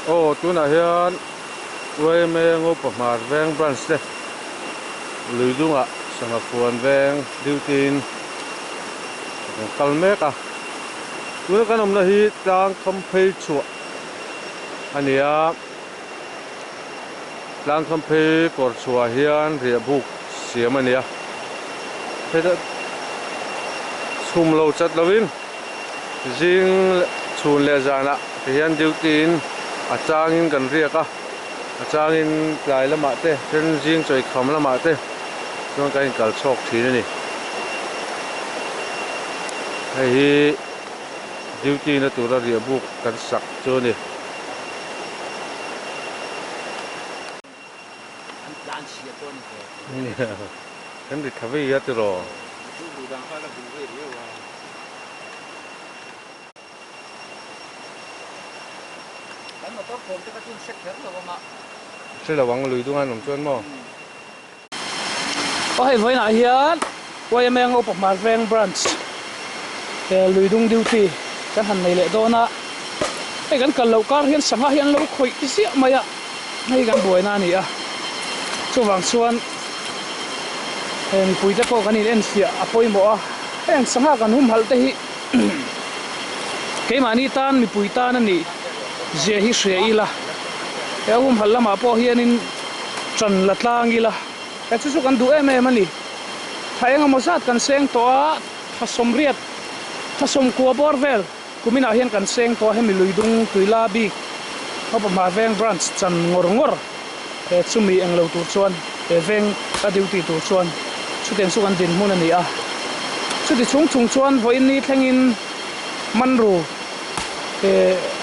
Aw tunah hian yma Ngopa Hmar Veng Branch te lui dungah Sangha Fuan Veng duty in kan kal mek a. Tuna kan awmna hi tlang kham phei chhuah a ni a. Tlang kham phei kawr chhuah hian riah buk siam a ni a. Heta chhum lo chat lovin zing chhun leh zanah ti hian duty in a changin kan riak a, a changin tlai lamah te then zing chawi kham lamah te chuan kan inkal chhawk thin a ni. Hei hi duty na tura riah buk kan sak chu a ni. An tlan chhia pawh a ni ve. Kan ri tha vei a tiraw? Chu duh dan kha la duh ve riau a. Kan motor thawm te kha chu an hre kher lo ang a. Hre lo ang lui dung an awm chuan maw? Aw hei vawiinah hian YMA Ngopa Hmar Veng Branch Luidung Duty kan han nei leh dawn a, hei kan kal loh kar hian sangha hi an lo khawih ziah mai a, hei kan buaina a ni a, chuvang chuan he mipuite pawh kan in enfiah a pawimawh a, heng sangha kan humhalh te hi keimahni tan mipui tan a nih zia hi hria ila, he humhalh lamah pawh hianin. Ṭan la tlang ila, he chu chu kan duh em em a ni. Tha eng emaw zat kan seng tawh a, tha sawmriat, tha sawmkua bawr vel kuminah hian kan seng tawh a, hemi Luidung Tuila bik Hope Hmar Veng Branch chan ngawr ngawr he chumi eng lo tur chuan he veng a duty tur chuan chutiang chu kan dinhmun a ni a. Chuti chung chung chuan vawiin ni thlengin Manru he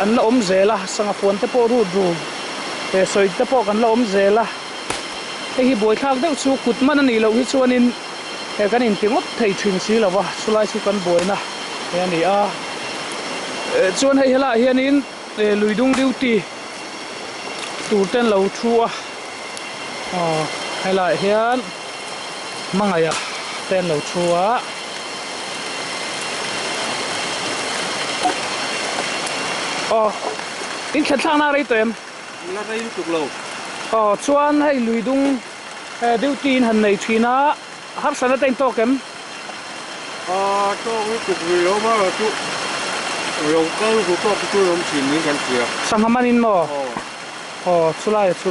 an la awm zel a, sangha fuan te pawh rut ru. He sawi te pawh kan la awm zel a, hei hi buaithlak deuh chu kut man a nih loh hi chuanin he kan inti ngawt thei thin si lo va, chulai chu kan buaina he a ni a. Chuan hei helaiah hianin Luidung duty tur te an lo thu a, aw helaiah hian Hmangaih te an lo thu a. Aw. In thlen thlakna a rei tawh em? La rei lutuk lo. Aw chuan hei lui dung duty in han nei thin a, harsatna te in tawk em? Aw tawk lutuk rih lo marawh chu lo kal ru tawk chu an awm thin niin kan hria. Sangha man in maw? Aw chulai chu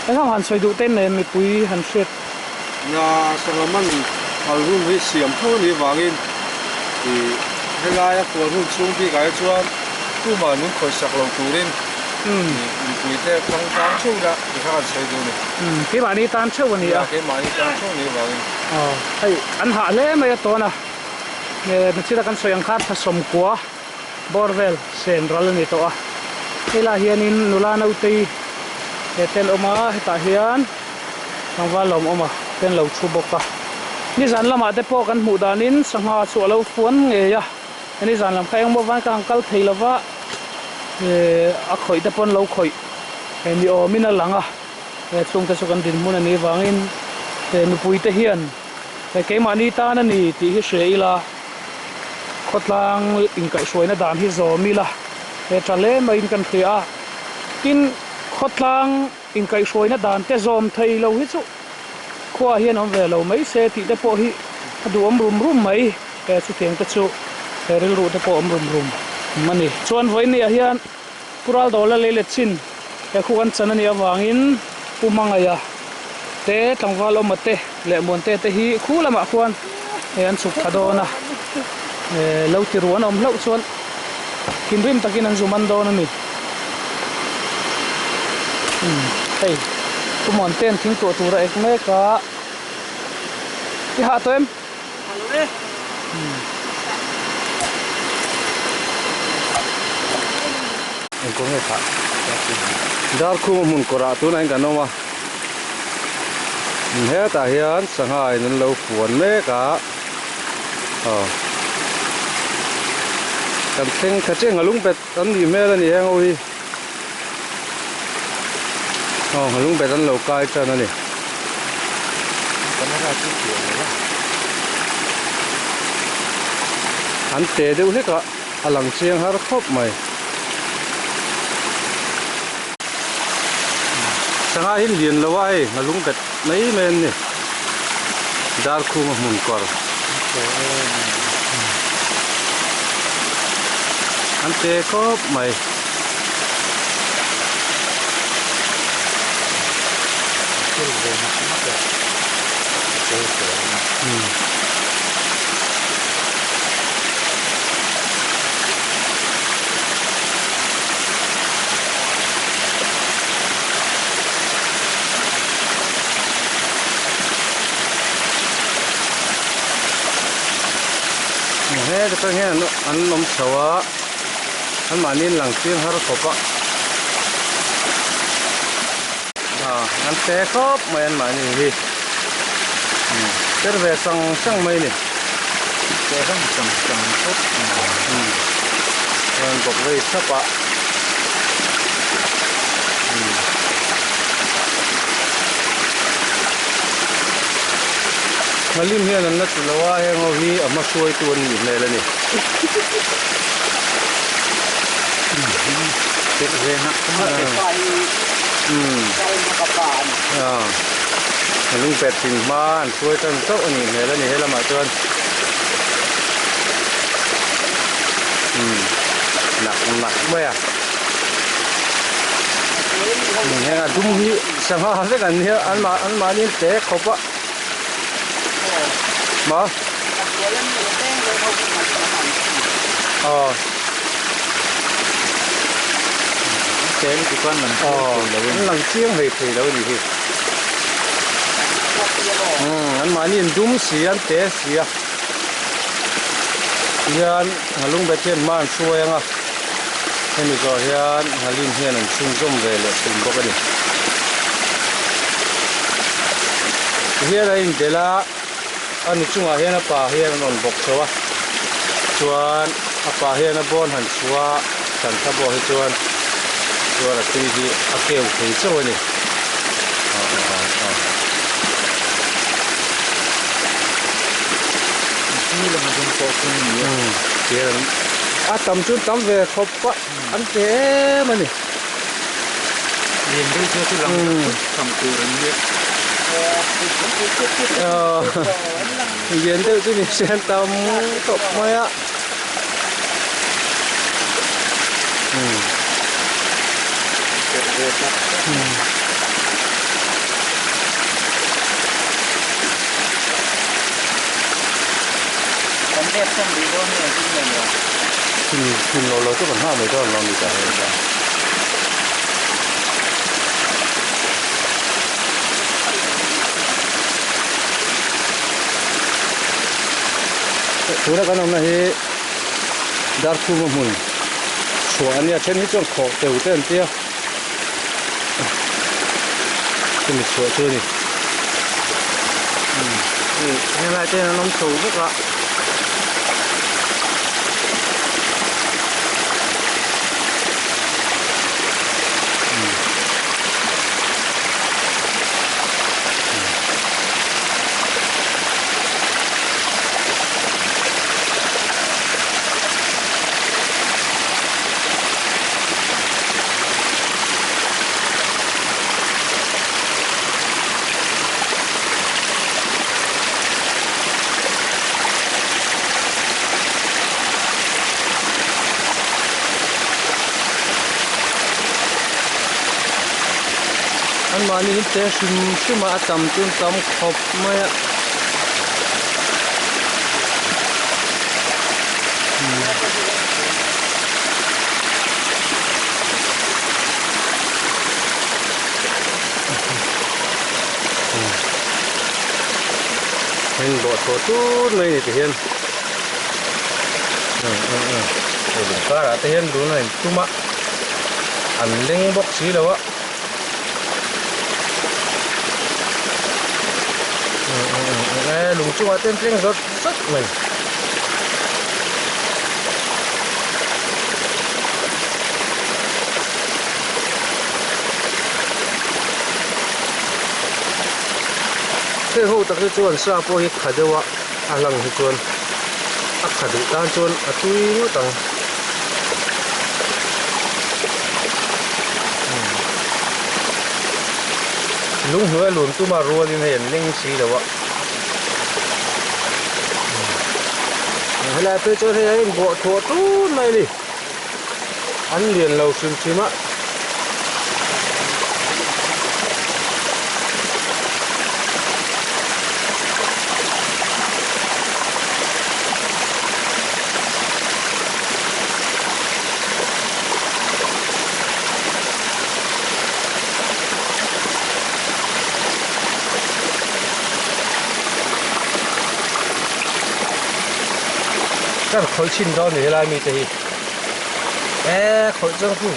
engam han sawi duh te nen mipui han hriat. Nia sangha man phal hun hi siam tho a nih vangin ih helaia kual hun chhung bikah hi chuan tumah min khawihsak lo turin mipui te tang tlang theuh ila ti kha kan sawi duh a ni. Keimahni tan theuh a ni a. Nia keimahni tan theuh a nih vangin. Aw hei an hah hle mai a tawn a, nachina kan sawi ang khan thasawmkua. Bawr vel sen ral a ni tawh a, helaiah hianin nula nautei he te an awm a, hetah hian tlangval lo awm a te an lo thu bawk a. Nizan lamah te pawh kan hmuh danin sangha chu a lo fuan ngei a, nizan lam kha engmaw van ka han kal thei lo va, eh a khawih te pawh an lo khawih ni awmin a lang a, he chhungte chu kan dinhmun a nih vangin he nupui te hian he keimahni tan a ni tih hi hria ila. Khawtlang inkaihhruaina dan hi zawm ila he tha hle maiin kan hria a, tin khawtlang inkaihhruaina dan te zawm thei lo hi chu khua hian awm ve lo mai se tih te pawh hi a duhawm rum rum mai he chutiang te chu he rilru te pawh awm rum rum a ni. Chuan vawiinniah hian Pu Raldawla lei let chin he khu kan chan a nih avangin Pu Hmangaia te tlangval awma te leh Muante te hi khu lamah khuan hei an chhuk thla dawn a, lo ti ruan awm hlauh chuan thinrim takin an zu man dawn a ni. Hei Pu Muante an thing tuah tur a ek mek a, i hah tawh em? Hah lo e. Engkaw nge kha Darkhuma hmun kawrah tunah hian kan awm a hetah hian sangha in an lo fuan mek a aw kan thleng tha chiah nghalung bet an nih hmel a ni heng ho hi aw nghalung bet an lo kai tan a ni. An te deuh hlek a a lang chiang har khawp mai. Sangha hi lian lo a hei nghalung bet mai mai an ni. Darkhuma hmun kawr. An te khawp mai. Heta tang hian an awm chho a anmahni an lang chiang har khawp a ah an te khawp mai anmahni hi ter ve sang sang mai a ni. Te hrang sang sang khawp mai. Chuan bawk vei thap a. Nghalim hian an la ti lo a heng ho hi a hma hruaitu an nih hmel a ni. Lungpet thing hma an hruai tan chauh a nih hmel a ni helamah chuan nak nak mai a heng a dum hi sangha vek an nia an mah an mahni an te khawp a maw aw an lang chiang hlei thei lo a nih hi an mahni an dum si a an te si a tihian nghalungbet hian hma an hruai ang a hemi zawh hian nghalim hian an chhunzawm ve leh thin bawk a ni tihian a inbelh a a nu chungah hian a pa hian an rawn bawk chho a chuan a pa hian a bawn han chhuah a thlan thla pawh hi chuan chuan a tui hi a keu thei chauh a ni. A tam chu tam ve khawp a an pe em a ni. Lian deuh chu ni se an tam tawp mai a. Thim lo lo chu kan nghak mai dawn lo ni ta hei chuan. Tuna kan awmna hi Darkhuma hmun chhuah a nia then hi chuan khawh teu te an tia chumi chhuah chu a ni helai te hian an awm chho vek a. Anmahni hi te hrim hrim a a tam chu an tam khawp mai a. Heng dawh chhuah tut mai a ni tihian hei lung karah te hian dun a intum a an leng bawk si lo a. Lung chungah te an tleng zawt zawt mai. Hei ho tak hi chuan sa pawh hi kha deuh a a lang hi chuan a kha duh tan chuan a tui ngawt ang. Lunghnuai a lun tuma rualin hei an leng si lo a. Helai phei chuan hei a inbuah thuah tun mai a ni. An lian lo hrim hrim a. Kan khawih chhin dawn ni helai mite hi e khawih chuan khu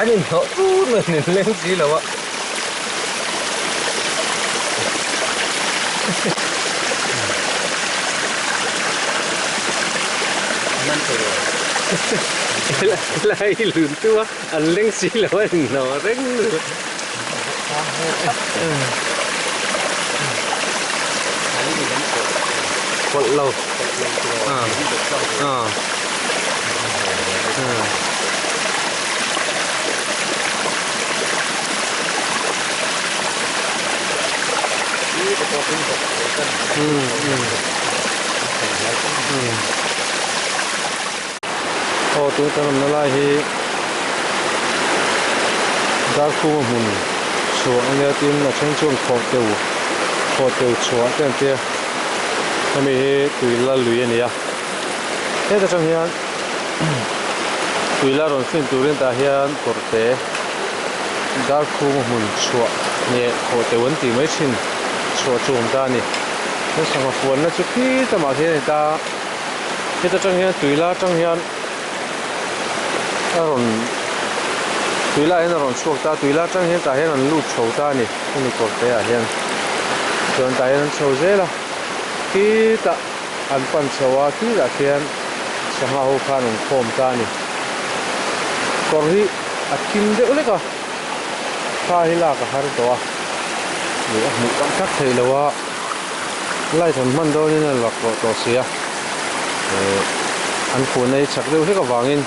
an inhnawh tun mai an inleng si lo a. Helai hi lun tu a an leng si lo a inhnawh reng lo. Kawlh lo. Aw tun kan awmna lai hi Darkhuma hmun chhuah a nia tin a then chuan khawh teu khawh teu chhuah te an tia hemi hi tui la lui a ni a heta tang hian tui la rawn fin turin tah hian kawr te Darkhuma hmun chhuah nge khawh teu an tih mai thin chhuah chu a awm ta a ni he sangha fuanna chu khi tamah khian a ni ta. Heta tang hian tui la tang hian a rawn tui lah hian a rawn chhuak ta tui la tang hian tah hian an lut chho ta a ni hemi kawr te ah hian chuan tah hian an chho zel a khitah an pan chho a khitah khian sangha ho khan an khawm ta a ni kawr hi a thim deuh lek a thla hi lak a har tawh a ih a hmuh tak tak theih loh a. Light an hman dawnin a lak tawh tawh si a, eh an phun a i chak deuh hlek avangin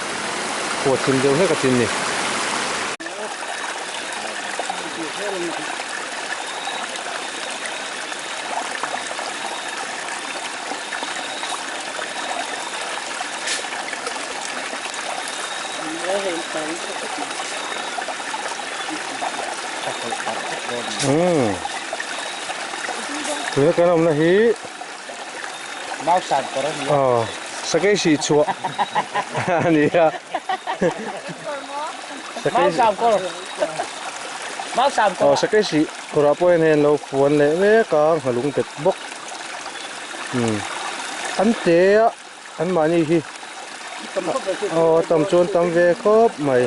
khuat thim deuh hlek a tin ni. Umm. Tuna kan awmna hi Mausan kawr a ni a. Aw sakei sih chhuah a ni a. Mausan kawr. Mausan kawr. Aw sakei sih kawrah pawh hian hei an lo fuan leh mek a nghalung bet bawk. Umm an te a an mahni hi aw a tam chuan tam ve khawp mai.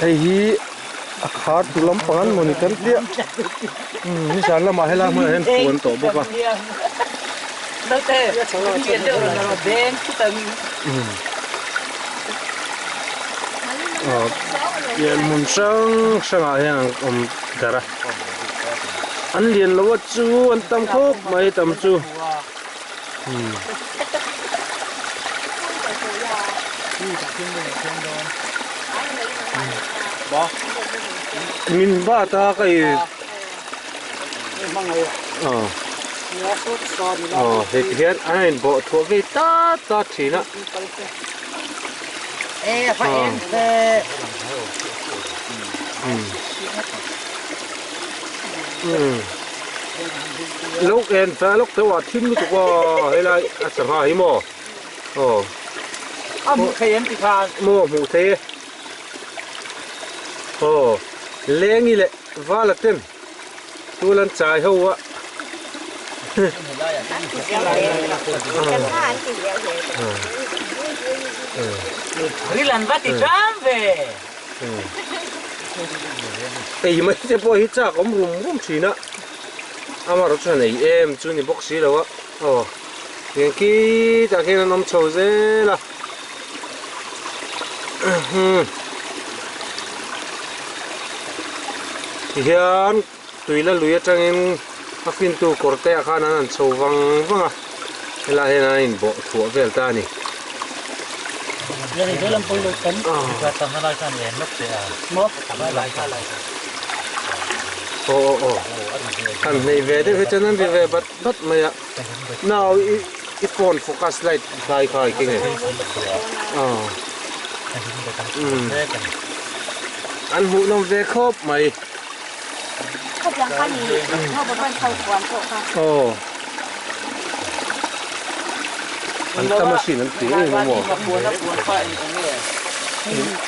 Hei hi a khar tu lampang an mawni kan tia umm nizan lamah helai hmunah hian fuan tawh bawk a. Aw lian hmun hrang hrangah hian an awm darh a an lian lo a chu an tam khawp mai tam chu umm. Min bat a ka i aw aw hei ti hian a inbawh thuah vei tat tat thin a. Lo en ta lawk teuh a thim lutuk a helai a sangha hi maw aw a hmuh thei em ti khan maw hmuh thei e aw lengi leh vala ten Tul an chai ho a. Ril an va ti tram ve. Ei mai te pawh hi chak awm rum rum thin a. Amaherawh chuan ei em chu ni bawk si lo a. Aw tiang khitah khian an awm chho zel a. Tihian tui la lui atangin a fintu kawr te ah khan an han chho vang vang a helai hian an inbawh thuah vel ta a ni. Aw aw aw han hneih ve deuh hi chuan an ri ve bat bat mai a nau i i phone focus light hlai kha i keng em aw umm an hmuhnawm ve khawp mai. Aw an tam asin an ti em a maw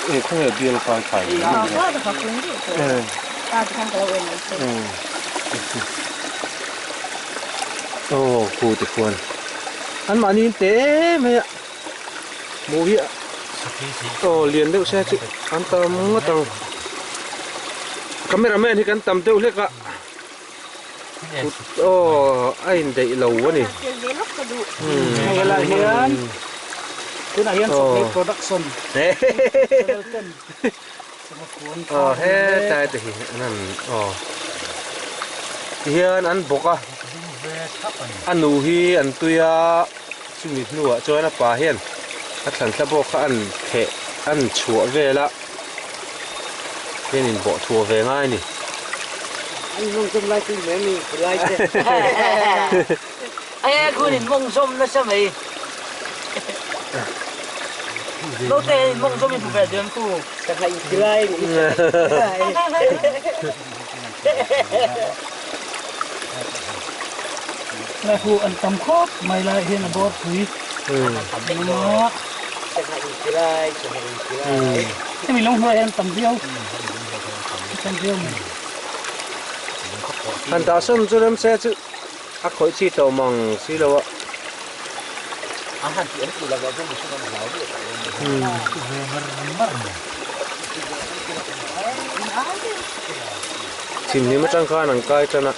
eng khawnge bial kai kai aw khu ti khuan an mahni in te mai a hmuh hi aw lian deuh se chu an tam ngawt ang camera man hi kan tam deuh hlek a. Aw a indaih lo a ni. Hei helai hian tunah hian chawhmeh production channel ten sangha khuan kha aw hetlai te hi an han aw tihian an bawk a a nu hi an tui a chumi hnuah chuan a pa hian a thlan thla pawh kha an theh an chhuah vel a. Hian in bawh thuah ve ngai a ni. An mawng zawm lai tui mai mi khulai te. Ae khun in mawng zawm nasa mai. Naute in mawng zawm i hmu ve diam ku. Sangha in khilai mi. Lai hu an tam khawp mai lai hian a bawr pui. Hemi lung hnuai hian tam viau tam viau mai. Han dah sawn chu rem se chu a khawih chi tawh mang si lo a. Chhimhnim atang khan an kai tan a.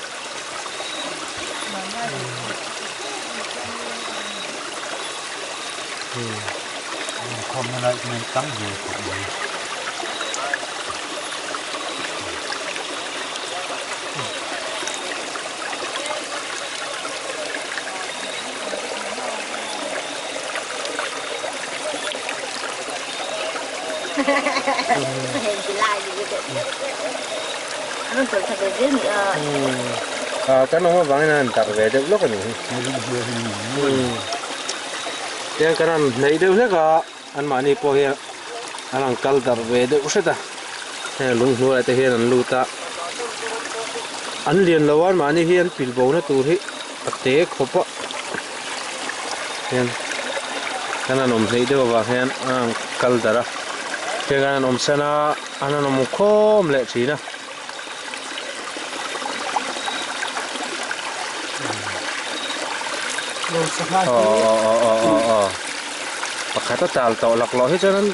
Kan awm avangin an han darh ve deuh lawk a nih hi. Tiang kan han hnaih deuh hlek a, anmahni pawh hian an han kal darh ve deuh hret a, heng lung hnuaiah te hian an lut a, an lian lo a anmahni hi an pil bo na tur hi a te khawp a, hian kan han awm hnaih deuh avang hian an han kal darh a, tiang kan han awm san a an han awm khawm leh thin a. Pakhat a tal tawh lak loh hi chuan an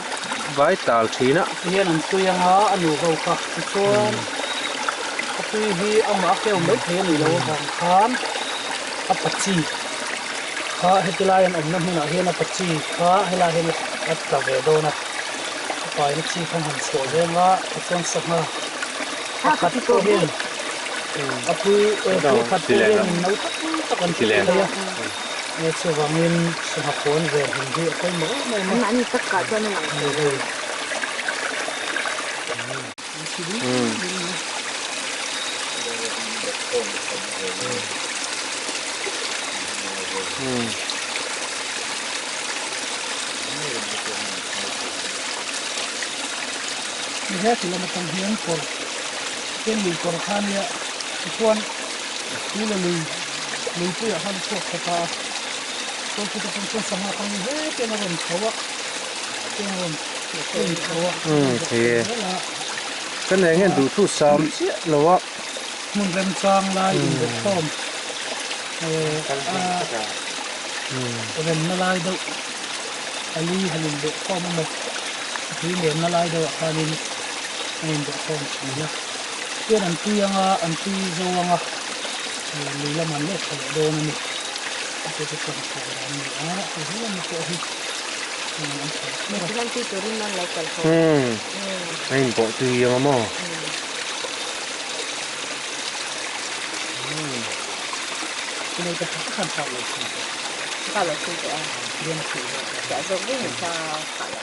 vai tal thin a. Hian an tui anga a nu ho kha tichuan a tui hi amah a keu mai thei a nih loh avang khan a pachi kha heti lai an awmna hmunah hian a pachi kha helai hian a tla ve dawn a. A paina chi kha an han chhuah veng a tichuan sangha pakhat pawh hian a pui pui khat pawh hian in no tak tak an ti thei a e chuvangin sangha khawn ve hlim hi a pawimawh em em a. Anmahni tak kah chuan a lang thei. Ni he ti lam atang hian kawr ken lui kawr kha ania tichuan tui leh lui luipuiah khan a chhuak thla ta a chuan chutah chuan chuan sangha kha ni hle ten a rawn chho a ten a rawn rawn chho a Thei e ka nei hian duhthu sam chiah lo a. Hmun remchang lai inbawhkhawm a remna lai deuh a li han inbawhkhawm emaw a tui lenna lai deuhah khanin an inbawhkhawm thin a. Tichuan an tui anga an tui zo anga lui lamah an let thla leh dawn a ni. Chu chu chuan chhuah dan a ni a, hei hi lama pawh hi an chho thur a. Tichuan tui turin an lo kal ho. A inbawh tui ang a maw? Naute kha khan kah lo chhung tawh. Kah lo chhung tawh a. Bian a chhilh zawk. Chah zawk deuh in kha kah lo.